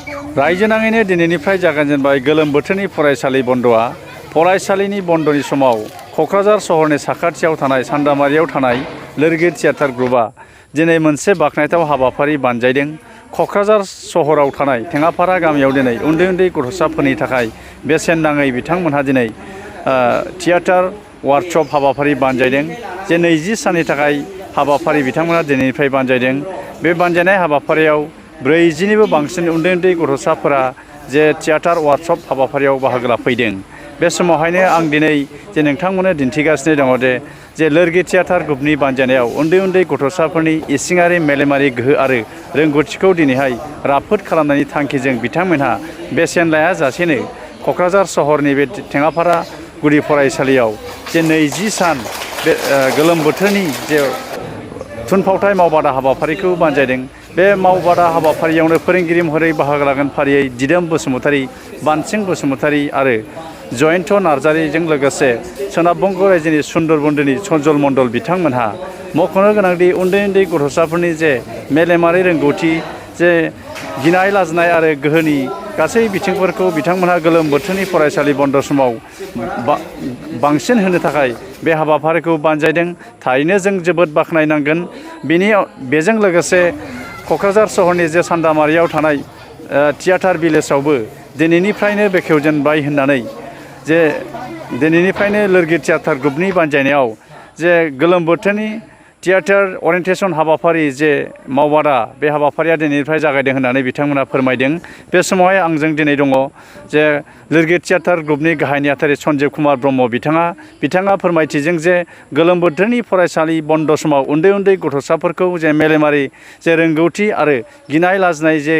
रायजो नाङैनो दिनैनिफ्राय जागायजेनबाय गोलोम बोथोरनि फरायसालि बन्द'आ फरायसालिनि बन्द'नि समाव क'क्राझार सहरनि साखाथियाव थानाय सान्दामारियाव थानाय लोरगिट थियेटार ग्रुपआ दिनै मोनसे बाखनायथाव हाबाफारि बानजायदों। क'क्राझार सहराव थानाय टेङापारा गामियाव दिनै उन्दै उन्दै गथ'साफोरनि थाखाय बेसेन नाङै बिथांमोनहा दिनै थियेटार वार्कशप हाबाफारि बानजायदों। जे 20 साननि थाखाय हाबाफारि बिथांमोना दिनैनिफ्राय बानजायदों। बे बानजायनाय हाबाफारियाव 40निबो बांसिन उन्दै उन्दै गथ'साफोरा जे थियेटार वार्कशप हाबाफारियाव बाहागो लाफैदों। बे समावहायनो आं दिनै जे नोंथांमोननो दिन्थिगासिनो दङ जे लोरगिट थियेटार ग्रुपनि बानजायनायाव उन्दै उन्दै गथ'साफोरनि इसिङारि मेलेमारि गोहो आरो रोंगौथिखौ दिनैहाय राफोद खालामनायनि थांखिजों बिथांमोनहा बेसेन लायाजासेनो क'क्राझार सहरनि बे टेङापारा गुदि फरायसालियाव जे 20 सान बे गोलोम बोथोरनि जे थुनफावथाय मावबादा हाबाफारिखौ बानजायदों। बे मावबादा हाबाफारियावनो फोरोंगिरि महरै बाहागो लागोन फारियै दिदोम बसुमतारी, बानसिं बसुमतारी आरो जयन्त नार्जारिजों लोगोसे सोनाब बंग रायजोनि सुन्दरबन्दोनि सनजल मण्डल बिथांमोनहा मख'नो गोनांदि उन्दै उन्दै गथ'साफोरनि जे मेलेमारि रोंगौथि, जे गिनाय लाजिनाय आरो गोहोनि गासै बिथिंफोरखौ बिथांमोनहा गोलोम बोथोरनि फरायसालि बन्द' समाव बांसिन होनो थाखाय बे हाबाफारिखौ बानजायदों। थारैनो जों जोबोद बाख्नायनांगोन। बेजों लोगोसे क'क्राझार सहरनि जे सान्दामारियाव थानाय थियेटार भिलेजावबो दिनैनिफ्रायनो बेखेवजेनबाय होननानै जे दिनैनिफ्रायनो लोरगिट थियेटार ग्रुपनि बानजायनायाव जे गोलोम बोथोरनि थियेटार अरियेन्टेसन हाबाफारि जे मावबादा बे हाबाफारिया दिनैनिफ्राय जागायदों होननानै बिथांमोना फोरमायदों। बे समावहाय आंजों दिनै दङ जे लोरगिट थियेटार ग्रुपनि गाहाय नेहाथारि सन्जिब कुमार ब्रह्म बिथाङा फोरमायथिजों जे गोलोम बोथोरनि फरायसालि बन्द' समाव उन्दै उन्दै गथ'साफोरखौ जे मेलेमारि जे रोंगौथि आरो गिनाय लाजिनाय जे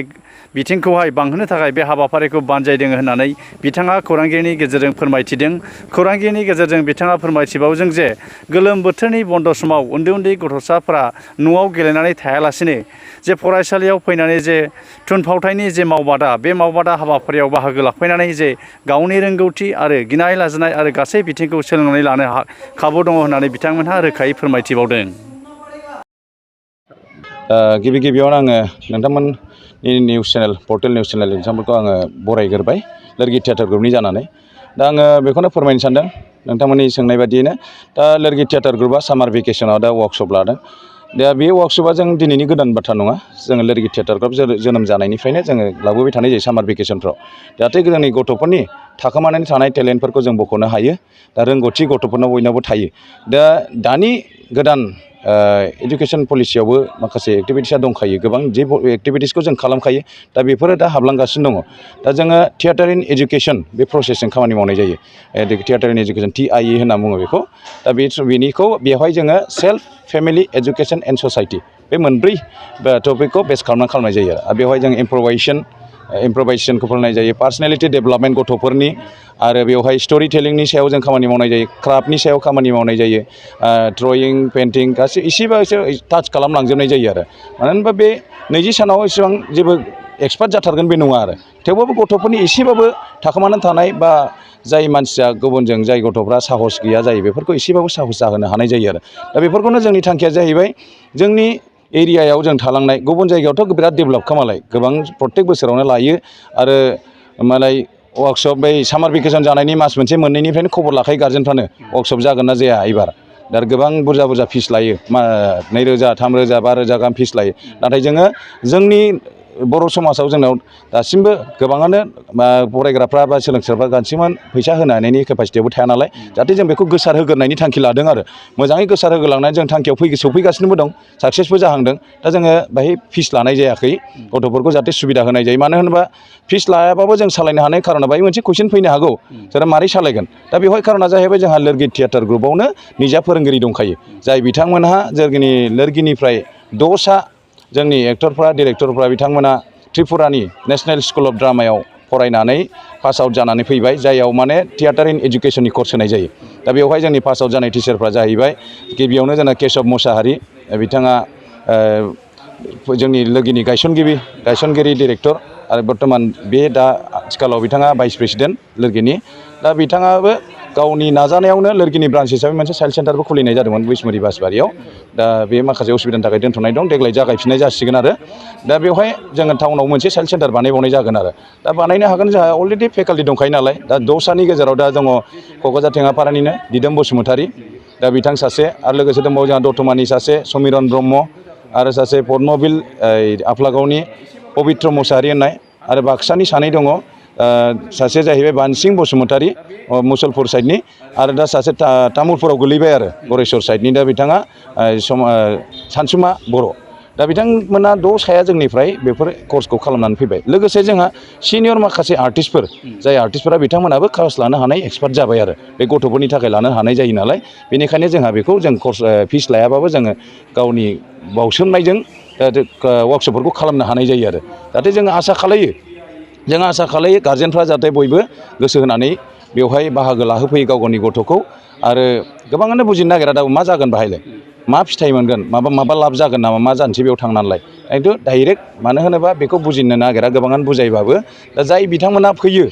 बिथिंखौहाय बांहोनो थाखाय बे हाबाफारिखौ बानजायदों होननानै बिथाङा खौरांगिरिनि गेजेरजों फोरमायथिदों। खौरांगिरिनि गेजेरजों बिथाङा फोरमायथिबावदों जे गोलोम बोथोरनि बन्द' समाव उन्दै उन्दै गथ'साफोरा न'आव गेलेनानै थायालासिनो जे फरायसालियाव फैनानै जे थुनफावथायनि जे मावबादा बे मावबादा हाबाफारियाव बाहागो लाफैनानै जे गावनि रोंगौथि आरो गिनाय लाजिनाय आरो गासै बिथिंखौ सोलोंनानै लानो खाबु दङ होननानै बिथांमोनहा रोखायै फोरमायथिबावदों। गिबियावनो आङो नोंथांमोननि news channel portal news channel नोंथांमोनखौ आङो बरायग्रोबाय लोरगिट थियेटार ग्रुपनि जानानै। दा आङो बेखौनो फोरमायनो सानदों नोंथांमोननि सोंनाय बादियैनो। दा लोरगिट थियेटार ग्रुपआ सामार भेकेसनाव दा वार्कशप लादों। दा बे वार्कशपआ जों दिनैनि गोदान बाथ्रा नङा। जोङो लोरगिट थियेटार ग्रुप जोनोम जानायनिफ्रायनो जोङो लाबोबाय थानाय जायो सामार भेकेसनफ्राव, जाहाथे जोंनि गथ'फोरनि थाखोमानानै थानाय टेलेन्टफोरखौ जों बख'नो हायो। दा रोंगौथि गथ'फोरनाव बयनावबो थायो। दा दानि गोदान एडुकेसन पलिसियावबो माखासे एक्टिभिटिसा दंखायो, गोबां जे एक्टिभिटिसखौ जों खालामखायो। दा बेफोरो दा हाबलांगासिनो दङ। दा जोङो थियेटार इन एजुकेसन बे प्रसेसजों खामानि मावनाय जायो। थियेटार इन एजुकेसन TIE होनना बुङो बेखौ। दा बेनिखौ बेवहाय जोङो self, family, education and society बे मोनब्रै टपिकखौ बेस खालामनाय जायो। आरो बेवहाय जों इम्प्रभाइजेसनखौ फोरोंनाय जायो, पार्सनेलिटि डेभेलपमेन्ट गथ'फोरनि, आरो बेवहाय स्ट'रि टेलिंनि सायाव जों खामानि मावनाय जायो, क्राफ्टनि सायाव खामानि मावनाय जायो, ड्रयिं, पेइन्टिं गासै एसेबाबो टाच खालामलांजोबनाय जायो। आरो मानो होनबा बे 20 सानाव एसेबां जेबो एक्सपार्ट जाथारगोन बे नङा। आरो थेवबाबो गथ'फोरनि एसेबाबो थाखोमानानै थानाय बा जाय मानसिया गुबुनजों जाय गथ'फ्रा साहस गैया जायो बेफोरखौ एसेबाबो साहस जाहोनो हानाय जायो। आरो दा बेफोरखौनो जोंनि थांखिया जाहैबाय जोंनि एरियायाव जों थालांनाय, गुबुन जायगायावथ' बिराद डेभेलप मालाय गोबां प्रत्येक बोसोरावनो लायो। आरो मालाय वार्कशप बै सामार भेकेसन जानायनि मास मोनसे मोननैनिफ्रायनो खबर लाखायो गार्जेनफ्रानो वार्कशप जागोन ना जाया एबार। दा गोबां बुरजा फिस लायो, 2,000, 3,000, 5,000 गाहाम फिस लायो। नाथाय जोंनि बर' समाजाव जोंनाव दासिमबो गोबाङानो फरायग्राफ्रा बा सोलोंसाफ्रा गासिबो फैसा होनायनि केपासिटियावबो थाया नालाय, जाहाथे जों बेखौ गोसार होग्रोनायनि थांखि लादों। आरो मोजाङै गोसार होग्रोलांनानै जों थांखियाव सौफैगासिनोबो दं, साक्सेसबो जाहांदों। दा जोङो बेहाय फिस लानाय जायाखै, गथ'फोरखौ जाहाथे सुबिदा होनाय जायो। मानो होनोबा फिस लायाबाबो जों सालायनो हानाय खार'ना बेहाय मोनसे कुइसन फैनो हागौ, जोंहा मारै सालायगोन। दा बेवहाय खार'ना जाहैबाय जोंहा लोरगिट थियेटार ग्रुपआवनो निजा फोरोंगिरि दंखायो, जाय बिथांमोनहा जोंनि लोरगिनिफ्राय 6सा जोंनि एक्टरफ्रा, डिरेक्टरफ्रा बिथांमोना त्रिपुरानि नेसनेल स्कुल अफ ड्रामायाव फरायनानै पास आउट जानानै फैबाय, जायाव माने थियेटार इन एजुकेसननि कर्स होनाय जायो। दा बेवहाय जोंनि पास आउट जानाय टिचारफ्रा जाहैबाय गिबियावनो जोंना केशब मुसाहारि, बिथाङा जोंनि लोगोनि गायसनगिरि डिरेक्टर, आरो बर्थमान बे दा आथिखालाव बिथाङा भाइस प्रेसिडेन्ट लोगोनि। दा बिथाङाबो गावनि नाजानायावनो लोरगिनि ब्रान्च हिसाबै मोनसे चाइल्ड सेन्टारबो खुलिनाय जादोंमोन बैसुमुरि बासबारियाव दा बे माखासे उसुबिदानि थाखाय दोनथ'नाय दं देग्लाय जागायफिननाय जासिगोन आरो दा बेवहाय जोङो टाउनाव मोनसे चाइल्ड सेन्टार बानायबावनाय जागोन आरो दा बानायनो हागोन जोंहा अलरेडि फेकाल्टि दंखायो नालाय दा 10सानि गेजेराव दा दङ क'क्राझार टेङापारानिनो दिदोम बसुमतारी दा बिथां सासे आरो लोगोसे दंबावो जोंहा दतमानि सासे समिरन ब्रह्म आरो सासे पद्मबिल आफलागावनि पबित्र मुसाहारि होननाय आरो बाक्सानि सानै दङ सासे जाहैबाय बानसिं बसुमतारी मुसलपुर साइडनि आरो दा सासे तामुलपुराव गोलैबाय आरो गरेस्वर साइडनि दा बिथाङा सानसुमा बर' दा बिथांमोना 6 साया जोंनिफ्राय बेफोर कर्सखौ खालामनानै फैबाय लोगोसे जोंहा सिनियर माखासे आर्टिस्टफोर जाय आर्टिस्टफोरा बिथांमोनाबो क्लास लानो हानाय एक्सपार्ट जाबाय आरो बे गथ'फोरनि थाखाय लानो हानाय जायो नालाय बेनिखायनो जोंहा बेखौ जों कर्स फिस लायाबाबो जोङो गावनि बावसोमनायजों वार्कशपफोरखौ खालामनो हानाय जायो आरो जाहाथे जोङो आसा खालायो गार्जेनफ्रा जाहाथे बयबो गोसो होनानै बेवहाय बाहागो लाहोफैयो गाव गावनि गथ'खौ आरो गोबाङानो बुजिनो नागिरा दा मा जागोन बाहायलाय मा फिथाइ मोनगोन माबा लाब जागोन नामा मा जानोसै बेयाव थांनानैलाय खिन्थु डाइरेक्ट मानो होनोबा बेखौ बुजिनो नागिरा गोबाङानो बुजायबाबो दा जाय बिथांमोना फैयो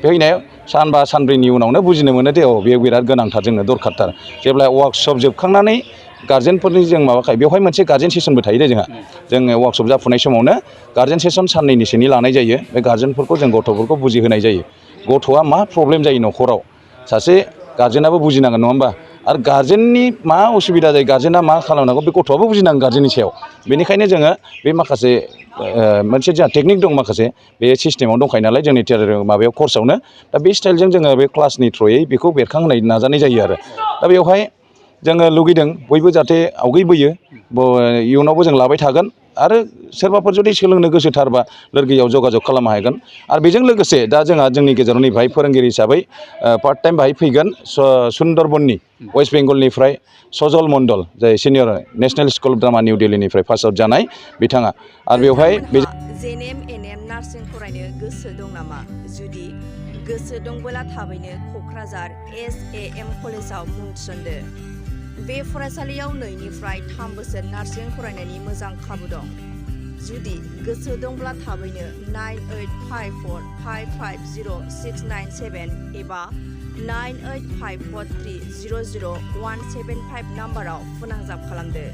फैनायाव सानबा सानब्रैनि उनावनो बुजिनो मोनो दे बेयो बिराद गोनांथार जोंनो दरखारथार जेब्ला वार्कशप जोबखांनानै गार्जेनफोरनि जों माबाखाय बेवहाय मोनसे गार्जेन सेसनबो थायो दे जोंहा जोङो वार्कशप जाफुनाय समावनो गार्जेन सेसन साननैनिसोनि लानाय जायो बे गार्जेनफोरखौ जों गथ'फोरखौ बुजिहोनाय जायो गथ'आ मा प्रब्लेम जायो न'खराव सासे गार्जेनाबो बुजिनांगोन नङा होमबा आरो गार्जेननि मा उसुबिदा जायो गार्जेना मा खालामनांगौ बे गथ'आबो बुजिनांगोन गार्जेननि सायाव बेनिखायनो जोङो बे माखासे मोनसे जोंहा टेकनिक दं माखासे बे सिस्टेमाव दंखायो नालाय जोंनि माबायाव कर्सआवनो दा बे स्टाइलजों जोङो बे क्लासनि थ्रुयै बेखौ बेरखांहोनाय नाजानाय जायो आरो दा बेवहाय जोङो लुगैदों बयबो जाहाथे आवगैबोयो इयुनावबो जों लाबाय थागोन आरो सोरबाफोर जुदि सोलोंनो गोसोथारबा लोरगियाव जगाजग खालामनो हागोन आरो बेजों लोगोसे दा जोंहा जोंनि गेजेराव नैबाहाय फोरोंगिरि हिसाबै पार्ट टाइम बाहाय फैगोन सुन्दरबननि वेस्ट बेंगलनिफ्राय सजल मण्डल जाय senior national school of drama new दिल्लीनिफ्राय पास आउट जानाय बिथाङा आरो बेवहाय NBNN नार्सिं फरायनो गोसो दं नामा जुदि गोसो दंबोला थाबैनो क'क्राझार SAM कलेजाव मुं थिसनदो बे फरायसालियाव 2निफ्राय 3 बोसोर नार्सिं फरायनायनि मोजां खाबु दं जुदि गोसो दंब्ला थाबैनो 9854550697 एबा 9854300175 नाम्बाराव फोनांजाब खालामदो।